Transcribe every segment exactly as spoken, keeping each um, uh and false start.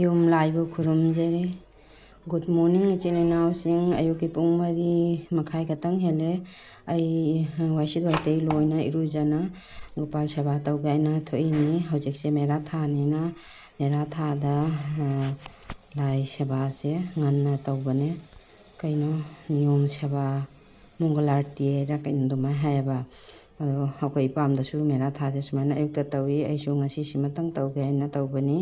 ꯌꯨꯝ ꯂꯥꯏꯕꯨ ꯈꯨꯔꯨꯝꯖꯔꯤ꯫ Good morning, ꯏꯆꯤꯜ ꯏꯅꯥꯎꯁꯤꯡ꯫ ꯑꯌꯨꯛꯀꯤ ꯄꯨꯡ ꯃꯔꯤ ꯃꯈꯥꯏ ꯈꯛꯇꯪ ꯍꯦꯜꯂꯦ꯫ ꯑꯩ, ꯑ, ꯋꯥꯏꯁꯤꯠ ꯋꯥꯏꯇꯩ ꯂꯣꯏꯅ ꯏꯔꯨꯖꯅ ꯒꯣꯄꯥꯜ ꯁꯦꯕꯥ ꯇꯧꯒꯦ ꯍꯥꯏꯅ ꯊꯣꯛꯏꯅꯤ꯫ ꯍꯧꯖꯤꯛꯁꯦ ꯃꯦꯔꯥ ꯊꯥꯅꯤꯅ, ꯃꯦꯔꯥ ꯊꯥꯗ, ꯑ, ꯂꯥꯏ ꯁꯦꯕꯥꯁꯦ ꯉꯟꯅ ꯇꯧꯕꯅꯦ꯫ ꯀꯩꯅꯣ, ꯅꯤꯌꯣꯝ ꯁꯦꯕꯥ, ꯃꯪꯒꯣꯂꯥꯔꯇꯤ ꯍꯥꯏꯔ ꯀꯩꯅꯣ ꯑꯗꯨꯃꯥꯏꯅ ꯍꯥꯏꯌꯦꯕ꯫ ꯑꯗꯣ ꯑꯩꯈꯣꯏ ꯏꯄꯥꯝꯗꯁꯨ ꯃꯦꯔꯥ ꯊꯥꯁꯦ ꯁꯨꯃꯥꯏꯅ ꯑꯌꯨꯛꯇ ꯇꯧꯏ꯫ ꯑꯩꯁꯨ ꯉꯁꯤꯁꯤꯃꯇꯪ ꯇꯧꯒꯦ ꯍꯥꯏꯅ ꯇꯧꯕꯅꯤ꯫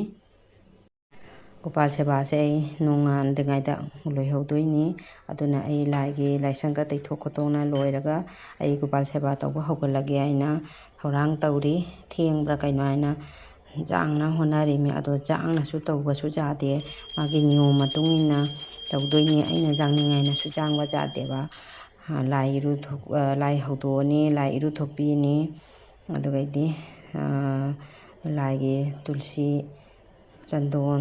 ꯒꯣꯄꯥꯜ ꯁꯦꯕꯥꯁꯦ ꯑꯩ ꯅꯣꯡꯉꯥꯟꯗ꯭ꯔꯤꯉꯩꯗ ꯂꯣꯏꯍꯧꯗꯣꯏꯅꯤ꯫ ꯑꯗꯨꯅ ꯑꯩ ꯂꯥꯏꯒꯤ ꯂꯥꯏꯁꯪꯒ ꯇꯩꯊꯣꯛ ꯈꯣꯠꯇꯣꯛꯅ ꯂꯣꯏꯔꯒ ꯑꯩ ꯒꯣꯄꯥꯜ ꯁꯦꯕꯥ ꯇꯧꯕ ꯍꯧꯒꯠꯂꯒꯦ ꯍꯥꯏꯅ ꯊꯧꯔꯥꯡ ꯇꯧꯔꯤ꯫ ꯊꯦꯡꯕ꯭ꯔꯥ ꯀꯩꯅꯣ ꯍꯥꯏꯅ ꯆꯥꯡꯅ ꯍꯣꯠꯅꯔꯤꯃꯤ꯫ ꯑꯗꯣ ꯆꯥꯡꯅꯁꯨ ꯇꯧꯕꯁꯨ ꯌꯥꯗꯦ꯫ ꯃꯥꯒꯤ ꯅꯤꯌꯣꯝ ꯃꯇꯨꯡ ꯏꯟꯅ ꯇꯧꯗꯣꯏꯅꯤ꯫ ꯑꯩꯅ ꯆꯥꯡꯅꯤꯡꯉꯥꯏꯅꯁꯨ ꯆꯥꯡꯕ ꯌꯥꯗꯦꯕ꯫ ꯑ, ꯂꯥꯏ ꯏꯔꯨ ꯊꯣꯛ-, ꯑ, ꯂꯥꯏ ꯍꯧꯗꯣꯛꯑꯅꯤ, ꯂꯥꯏ ꯏꯔꯨ ꯊꯣꯛꯄꯤꯅꯤ꯫ ꯑꯗꯨꯒꯩꯗꯤ, ꯑ, ꯂꯥꯏꯒꯤ ꯇꯨꯜꯁꯤ, ꯆꯟꯗꯣꯟ,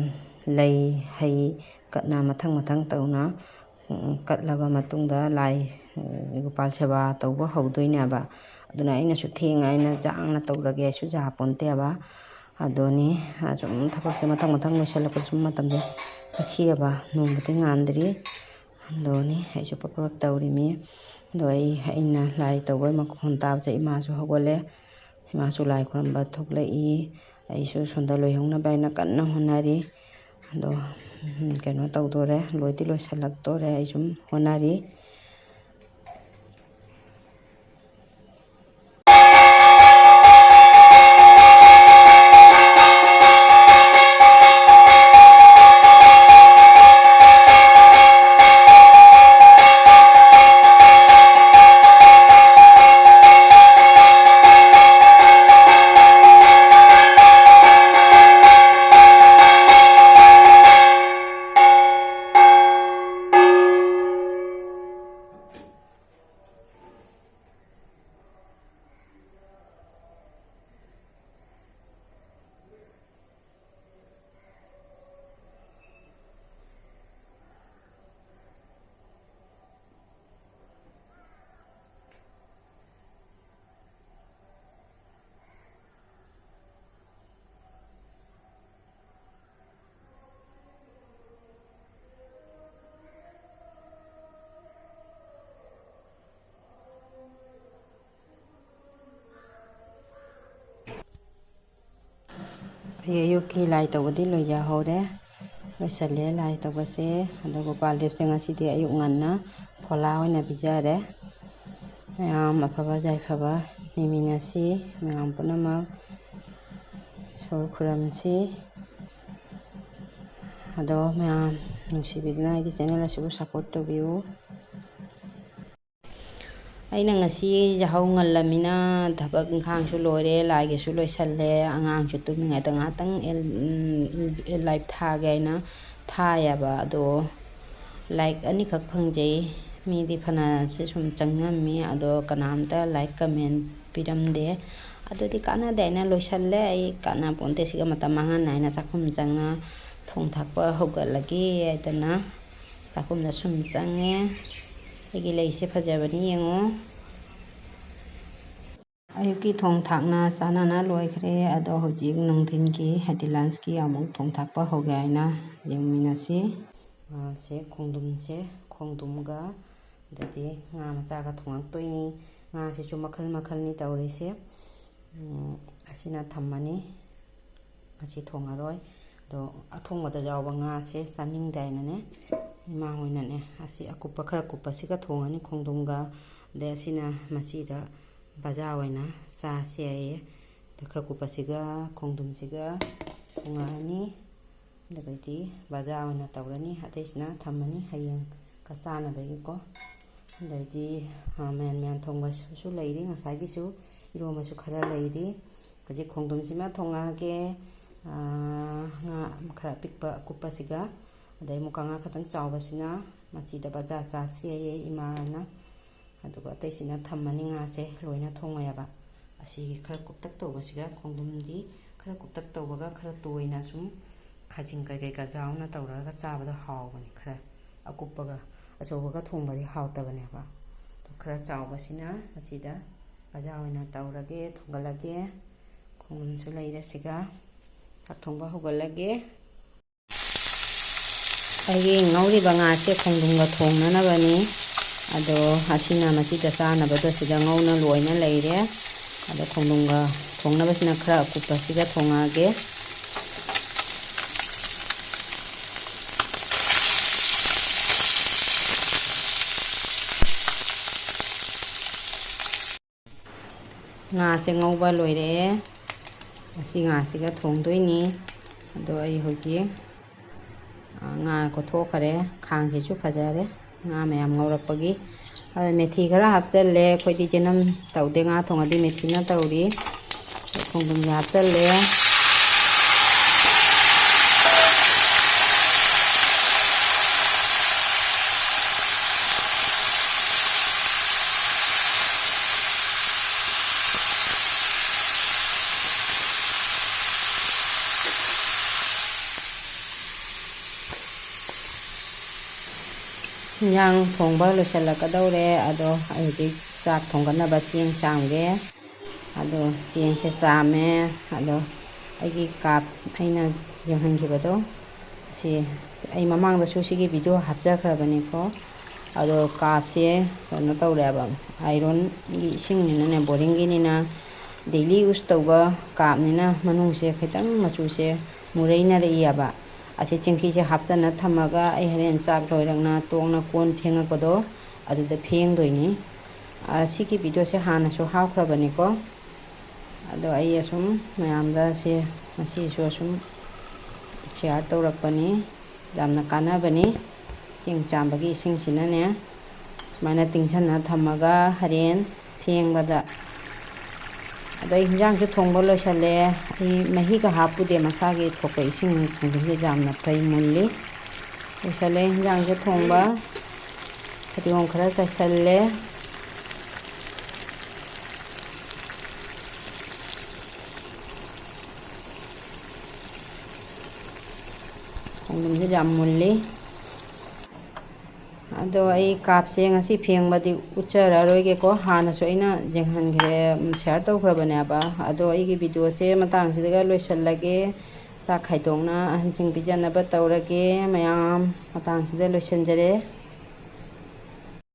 ꯂꯩ, ꯍꯩ ꯀꯠꯅ ꯃꯊꯪ ꯃꯊꯪ ꯇꯧꯅ, ꯎꯝ, ꯀꯠꯂꯕ ꯃꯇꯨꯡꯗ ꯂꯥꯏ, ꯎꯝ, ꯒꯣꯄꯥꯜ ꯁꯦꯕꯥ ꯇꯧꯕ ꯍꯧꯗꯣꯏꯅꯦꯕ꯫ ꯑꯗꯨꯅ ꯑꯩꯅꯁꯨ ꯊꯦꯡꯉ ꯍꯥꯏꯅ ꯆꯥꯡꯅ ꯇꯧꯔꯒꯦ ꯍꯥꯏꯁꯨ ꯌꯥꯄꯣꯟꯇꯦꯕ꯫ ꯑꯗꯨꯅꯤ, ꯑꯁꯨꯝ ꯊꯕꯛꯁꯦ ꯃꯊꯪ ꯃꯊꯪ ꯂꯣꯏꯁꯤꯜꯂꯛꯄꯗ ꯁꯨꯝ ꯃꯇꯝꯁꯦ ꯆꯠꯈꯤꯑꯕ꯫ ꯅꯣꯡꯕꯨꯗꯤ ꯉꯥꯟꯗ꯭ꯔꯤ꯫ ꯑꯗꯨꯅꯤ, ꯑꯩꯁꯨ ꯄꯞ ꯄꯞ ꯇꯧꯔꯤꯃꯤ꯫ ꯑꯗꯣ ꯑꯩ, ꯑꯩꯅ ꯂꯥꯏ ꯇꯧꯕꯒꯤ ꯃꯈꯣꯟ ꯇꯥꯕꯁꯦ ꯏꯃꯥꯁꯨ ꯍꯧꯒꯠꯂꯦ꯫ ꯏꯃꯥꯁꯨ ꯂꯥꯏ ꯈꯨꯔꯨꯝꯕ ꯊꯣꯛꯂꯛꯏ꯫ ꯑꯩꯁꯨ ꯁꯣꯝꯗ ꯂꯣꯏꯍꯧꯅꯕ ꯍꯥꯏꯅ ꯀꯟꯅ ꯍꯣꯠꯅꯔꯤ꯫ ꯑꯗꯣ, ꯎꯝ, ꯀꯩꯅꯣ ꯇꯧꯗꯣꯔꯦ, ꯂꯣꯏꯗꯤ ꯂꯣꯏꯁꯤꯜꯂꯛꯇꯣꯔꯦ꯫ ꯑꯩ ꯁꯨꯝ ꯍꯣꯠꯅꯔꯤ꯫ ꯑꯌꯨꯛꯀꯤ ꯂꯥꯏ ꯇꯧꯕꯗꯤ ꯂꯣꯏꯖꯍꯧꯔꯦ, ꯂꯣꯏꯁꯤꯜꯂꯦ ꯂꯥꯏ ꯇꯧꯕꯁꯦ꯫ ꯑꯗꯣ ꯒꯣꯄꯥꯜ ꯗꯦꯕꯁꯦ ꯉꯁꯤꯗꯤ ꯑꯌꯨꯛ ꯉꯟꯅ ꯐꯣꯂꯥ ꯑꯣꯏꯅ ꯄꯤꯖꯔꯦ꯫ ꯃꯌꯥꯝ ꯑꯐꯕ ꯌꯥꯏꯐꯕ ꯂꯩꯃꯤꯟꯅꯁꯤ, ꯃꯌꯥꯝ ꯄꯨꯝꯅꯃꯛ ꯏꯁꯣꯔ ꯈꯨꯔꯨꯝꯁꯤ꯫ ꯑꯗꯣ ꯃꯌꯥꯝ ꯅꯨꯡꯁꯤꯕꯤꯗꯨꯅ ꯑꯩꯒꯤ ꯆꯦꯅꯦꯜ ꯑꯁꯤꯕꯨ ꯁꯞꯄꯣꯔꯠ ꯇꯧꯕꯤꯌꯨ꯫ ꯑꯩꯅ ꯉꯁꯤ ꯌꯥꯍꯧ ꯉꯜꯂꯃꯤꯅ ꯊꯕꯛ ꯏꯪꯈꯥꯡꯁꯨ ꯂꯣꯏꯔꯦ, ꯂꯥꯏꯒꯤꯁꯨ ꯂꯣꯏꯁꯜꯂꯦ, ꯑꯉꯥꯡꯁꯨ ꯇꯨꯝꯃꯤꯉꯩꯗ ꯉꯥꯏꯍꯥꯛꯇꯪ ꯑꯦꯜ-, ꯎꯝ, ꯂꯥꯏꯞ ꯊꯥꯒꯦ ꯍꯥꯏꯅ ꯊꯥꯏꯌꯦꯕ꯫ ꯑꯗꯣ ꯂꯥꯏꯛ ꯑꯅꯤꯈꯛ ꯐꯪꯖꯩ꯫ ꯃꯤꯗꯤ ꯐꯅꯁꯦ ꯁꯨꯝ ꯆꯪꯉꯝꯃꯤ, ꯑꯗꯣ ꯀꯅꯥꯝꯇ ꯂꯥꯏꯛ ꯀꯃꯦꯟ ꯄꯤꯔꯝꯗꯦ꯫ ꯑꯗꯨꯗꯤ ꯀꯥꯟꯅꯗꯦ ꯍꯥꯏꯅ ꯂꯣꯏꯁꯜꯂꯦ꯫ ꯑꯩ ꯀꯥꯟꯅꯄꯣꯟꯇꯦ, ꯁꯤꯒ ꯃꯇꯝ ꯃꯥꯡꯍꯟ ꯍꯥꯏꯅ ꯆꯥꯛꯈꯨꯝ ꯆꯪꯅ ꯊꯣꯡ ꯊꯥꯛꯄ ꯍꯧꯒꯠꯂꯒꯦ ꯍꯥꯏꯗꯅ ꯆꯥꯛꯈꯨꯝꯗ ꯁꯨꯝ ꯆꯪꯉꯦ꯫ ꯑꯩꯒꯤ ꯂꯩꯁꯦ ꯐꯖꯕꯅꯤ ꯌꯦꯡꯉꯣ꯫ ꯑꯌꯨꯛꯀꯤ ꯊꯣꯡ ꯊꯥꯛꯅ ꯆꯥꯅꯅ ꯂꯣꯏꯈ꯭ꯔꯦ꯫ ꯑꯗꯣ ꯍꯧꯖꯤꯛ ꯅꯨꯡꯊꯤꯜꯒꯤ, ꯍꯥꯏꯗꯤ ꯂꯟꯁꯀꯤ ꯑꯃꯨꯛ ꯊꯣꯡ ꯊꯥꯛꯄ ꯍꯧꯒꯦ ꯍꯥꯏꯅ ꯌꯦꯡꯃꯤꯟꯅꯁꯤ꯫ ꯉꯥꯁꯦ ꯈꯣꯡꯗ꯭ꯔꯨꯝꯁꯦ, ꯈꯣꯡꯗ꯭ꯔꯨꯝꯒ ꯑꯗꯩꯗꯤ ꯉꯥ ꯃꯆꯥꯒ ꯊꯣꯡꯉꯛꯇꯣꯏꯅꯤ꯫ ꯉꯥꯁꯤꯁꯨ ꯃꯈꯜ ꯃꯈꯜꯅꯤ ꯇꯧꯔꯤꯁꯦ꯫ ꯎꯝ, ꯑꯁꯤꯅ ꯊꯝꯃꯅꯤ꯫ ꯉꯁꯤ ꯊꯣꯡꯉꯔꯣꯏ꯫ ꯑꯗꯣ ꯑꯊꯣꯡꯕꯗ ꯌꯥꯎꯕ ꯉꯥꯁꯦ ꯆꯥꯅꯤꯡꯗꯦ ꯍꯥꯏꯅꯅꯦ, ꯏꯃꯥ ꯍꯣꯏꯅꯅꯦ ꯑꯁꯤ ꯑꯀꯨꯞꯄ, ꯈꯔ ꯀꯨꯞꯄꯁꯤꯒ ꯊꯣꯡꯉꯅꯤ ꯈꯣꯡꯗ꯭ꯔꯨꯝꯒ꯫ ꯑꯗꯩ ꯑꯁꯤꯅ ꯃꯆꯤꯗ ꯕꯖꯥ ꯑꯣꯏꯅ ꯆꯥꯁꯦ ꯍꯥꯏꯌꯦ꯫ ꯑꯗ ꯈꯔ ꯀꯨꯞꯄꯁꯤꯒ ꯈꯣꯡꯗ꯭ꯔꯨꯝꯁꯤꯒ ꯊꯣꯡꯉꯛꯑꯅꯤ꯫ ꯑꯗꯨꯒꯩꯗꯤ ꯕꯖꯥ ꯑꯣꯏꯅ ꯇꯧꯔꯅꯤ꯫ ꯑꯇꯩꯁꯤꯅ ꯊꯝꯃꯅꯤ ꯍꯌꯦꯡ ꯀ ꯆꯥꯅꯕꯒꯤꯀꯣ꯫ ꯑꯗꯩꯗꯤ, ꯑ, ꯃꯌꯥꯟ ꯃꯌꯥꯟ ꯊꯣꯡꯕꯁꯨ ꯂꯩꯔꯤ, ꯉꯁꯥꯏꯒꯤꯁꯨ ꯏꯔꯣꯝꯕꯁꯨ ꯈꯔ ꯂꯩꯔꯤ꯫ ꯍꯧꯖꯤꯛ ꯈꯣꯡꯗ꯭ꯔꯨꯝꯁꯤꯃ ꯊꯣꯡꯉꯛꯑꯒꯦ꯫ ꯑ, ꯉꯥ ꯈꯔ ꯑꯄꯤꯛꯄ ꯑꯀꯨꯞꯄꯁꯤꯒ, ꯑꯗꯩ ꯃꯨꯀꯥ ꯉꯥ ꯈꯇꯪ ꯆꯥꯎꯕꯁꯤꯅ ꯃꯆꯤꯗ ꯕꯖꯥ ꯆꯥꯁꯦꯌꯦ ꯏꯃꯥꯅ꯫ ꯑꯗꯨꯒ ꯑꯇꯩꯁꯤꯅ ꯊꯝꯃꯅꯤ, ꯉꯥꯁꯦ ꯂꯣꯏꯅ ꯊꯣꯡꯉꯣꯏꯕ꯫ ꯑꯁꯤꯒꯤ ꯈꯔ ꯀꯨꯞꯇꯛ ꯇꯧꯕꯁꯤꯒ ꯈꯣꯡꯗ꯭ꯔꯨꯝꯗꯤ ꯈꯔ ꯀꯨꯞꯇꯛ ꯇꯧꯕꯒ ꯈꯔ ꯇꯣꯏꯅ ꯁꯨꯝ ꯈꯥꯖꯤꯡ ꯀꯩꯀꯩꯒ ꯌꯥꯎꯅ ꯇꯧꯔꯒ ꯆꯥꯕꯗꯣ ꯍꯥꯎꯕꯅꯤ꯫ ꯈꯔ ꯑꯀꯨꯞꯄꯒ ꯑꯆꯧꯕꯒ ꯊꯣꯡꯕꯗꯤ ꯍꯥꯎꯇꯕꯅꯦꯕ꯫ ꯑꯗꯣ ꯈꯔ ꯆꯥꯎꯕꯁꯤꯅ ꯃꯁꯤꯗ ꯕꯖꯥ ꯑꯣꯏꯅ ꯇꯧꯔꯒꯦ, ꯊꯣꯡꯒꯠꯂꯒꯦ꯫ ꯈꯣꯡꯗ꯭ꯔꯨꯝꯁꯨ ꯂꯩꯔꯦ ꯁꯤꯒ꯫ ꯆꯥꯛ ꯊꯣꯡꯕ ꯍꯧꯒꯠꯂꯒꯦ꯫ ꯑꯩꯒꯤ ꯉꯧꯔꯤꯕ ꯉꯥꯁꯦ ꯈꯣꯡꯗ꯭ꯔꯨꯝꯒ ꯊꯣꯡꯅꯅꯕꯅꯤ꯫ ꯑꯗꯣ ꯑꯁꯤꯅ ꯃꯁꯤꯗ ꯆꯥꯅꯕꯗꯣ ꯁꯤꯗ ꯉꯧꯅ ꯂꯣꯏꯅ ꯂꯩꯔꯦ꯫ ꯑꯗꯣ ꯈꯣꯡꯗ꯭ꯔꯨꯝꯒ ꯊꯣꯡꯅꯕꯁꯤꯅ ꯈꯔ ꯑꯀꯨꯞꯄꯁꯤꯒ ꯊꯣꯡꯉꯛꯑꯒꯦ꯫ ꯉꯥꯁꯦ ꯉꯧꯕ ꯂꯣꯏꯔꯛꯑꯦ꯫ ꯑꯁꯤ ꯉꯥꯁꯤꯒ ꯊꯣꯡꯗꯣꯏꯅꯤ꯫ ꯑꯗꯣ ꯑꯩ ꯍꯧꯖꯤꯛ, ꯑ, ꯉꯥ ꯀꯣꯊꯣꯛꯈꯔꯦ꯫ ꯈꯥꯡꯁꯤꯁꯨ ꯐꯖꯔꯦ꯫ ꯉꯥ ꯃꯌꯥꯝ ꯉꯧꯔꯛꯄꯒꯤ꯫ ꯑꯗꯣ ꯃꯦꯊꯤ ꯈꯔ ꯍꯥꯞꯆꯜꯂꯦ꯫ ꯑꯩꯈꯣꯏꯗꯤ ꯆꯦꯅꯝ ꯇꯧꯗꯦ꯫ ꯉꯥ ꯊꯣꯡꯉꯗꯤ ꯃꯦꯊꯤꯅ ꯇꯧꯔꯤ꯫ ꯈꯣꯡꯗ꯭ꯔꯨꯝꯁꯦ ꯍꯥꯞꯆꯜꯂꯦ꯫ ꯏꯟꯖꯥꯡ ꯊꯣꯡꯕ ꯂꯣꯏꯁꯤꯜꯂꯛꯀꯗꯧꯔꯦ꯫ ꯑꯗꯣ ꯑꯩ ꯍꯧꯖꯤꯛ ꯆꯥꯛ ꯊꯣꯡꯒꯠꯅꯕ ꯆꯦꯡ ꯆꯥꯝꯒꯦ꯫ ꯑꯗꯣ ꯆꯦꯡꯁꯦ ꯆꯥꯝꯃꯦ꯫ ꯑꯗꯣ ꯑꯩꯒꯤ ꯀꯥꯞ ꯑꯩꯅ ꯌꯦꯡꯍꯟꯈꯤꯕꯗꯣ, ꯁꯤ ꯑꯩ ꯃꯃꯥꯡꯗꯁꯨ ꯁꯤꯒꯤ ꯚꯤꯗꯤꯑꯣ ꯍꯥꯞꯆꯈ꯭ꯔꯕꯅꯤꯀꯣ꯫ ꯑꯗꯣ ꯀꯥꯞꯁꯦ ꯀꯩꯅꯣ ꯇꯧꯔꯦꯕ, ꯑꯥꯏꯔꯣꯟꯒꯤ ꯏꯁꯤꯡꯅꯤꯅꯅꯦ, ꯕꯣꯔꯤꯡꯒꯤꯅꯤꯅ, ꯗꯦꯂꯤ ꯌꯨꯁ ꯇꯧꯕ ꯀꯥꯞꯅꯤꯅ ꯃꯅꯨꯡꯁꯦ ꯈꯤꯇꯪ ꯃꯆꯨꯁꯦ ꯃꯨꯔꯩꯅꯔꯛꯏꯑꯕ꯫ ꯑꯁꯤ ꯆꯦꯡꯀꯤꯁꯦ ꯍꯥꯞꯆꯟꯅ ꯊꯝꯃꯒ ꯑꯩ ꯍꯣꯔꯦꯟ ꯆꯥꯛ ꯂꯣꯏꯔꯛꯅ ꯇꯣꯛꯅ ꯀꯣꯟ ꯐꯦꯡꯉꯛꯄꯗꯣ ꯑꯗꯨꯗ ꯐꯦꯡꯗꯣꯏꯅꯤ꯫ ꯑ, ꯁꯤꯒꯤ ꯚꯤꯗꯤꯑꯣꯁꯦ ꯍꯥꯟꯅꯁꯨ ꯍꯥꯞꯈ꯭ꯔꯕꯅꯤꯀꯣ꯫ ꯑꯗꯣ ꯑꯩ ꯑꯁꯨꯝ ꯃꯌꯥꯝꯗ ꯁꯤ ꯉꯁꯤꯁꯨ ꯑꯁꯨꯝ ꯁꯤꯌꯥꯔ ꯇꯧꯔꯛꯄꯅꯤ꯫ ꯌꯥꯝꯅ ꯀꯥꯟꯅꯕꯅꯤ꯫ ꯆꯦꯡ ꯆꯥꯝꯕꯒꯤ ꯏꯁꯤꯡꯁꯤꯅꯅꯦ ꯁꯨꯃꯥꯏꯅ ꯇꯤꯡꯁꯟꯅ ꯊꯝꯃꯒ ꯍꯣꯔꯦꯟ ꯐꯦꯡꯕꯗ꯫ ꯑꯗꯣ ꯑꯩ ꯍꯤꯟꯖꯥꯡꯁꯨ ꯊꯣꯡꯕ ꯂꯣꯏꯁꯜꯂꯦ꯫ ꯑꯩ ꯃꯍꯤꯒ ꯍꯥꯞꯄꯨꯗꯦ, ꯃꯁꯥꯒꯤ ꯊꯣꯛꯄ ꯏꯁꯤꯡ ꯈꯣꯡꯗ꯭ꯔꯨꯝꯁꯦ ꯌꯥꯝꯅ ꯐꯩ, ꯃꯨꯜꯂꯤ꯫ ꯂꯣꯏꯁꯜꯂꯦ ꯍꯤꯟꯖꯥꯡꯁꯦ ꯊꯣꯡꯕ꯫ ꯐꯗꯤꯒꯣꯝ ꯈꯔ ꯆꯥꯏꯁꯜꯂꯦ꯫ ꯈꯣꯡꯗ꯭ꯔꯨꯝꯁꯦ ꯌꯥꯝ ꯃꯨꯜꯂꯤ꯫ ꯑꯗꯣ ꯑꯩ ꯀꯥꯞꯁꯦ ꯉꯁꯤ ꯐꯦꯡꯕꯗꯤ ꯎꯠꯆꯔꯔꯣꯏꯒꯦꯀꯣ, ꯍꯥꯟꯅꯁꯨ ꯑꯩꯅ ꯌꯦꯡꯍꯟꯈ꯭ꯔꯦ, ꯁꯤꯌꯥꯔ ꯇꯧꯈ꯭ꯔꯕꯅꯦꯕ꯫ ꯑꯗꯣ ꯑꯩꯒꯤ ꯚꯤꯗꯤꯑꯣꯁꯦ ꯃꯇꯥꯡꯁꯤꯗꯒ ꯂꯣꯏꯁꯤꯜꯂꯒꯦ꯫ ꯆꯥꯛ ꯈꯥꯏꯗꯣꯛꯅ ꯑꯍꯟꯁꯤꯡ ꯄꯤꯖꯅꯕ ꯇꯧꯔꯒꯦ꯫ ꯃꯌꯥꯝ ꯃꯇꯥꯡꯁꯤꯗ ꯂꯣꯏꯁꯤꯟꯖꯔꯦ꯫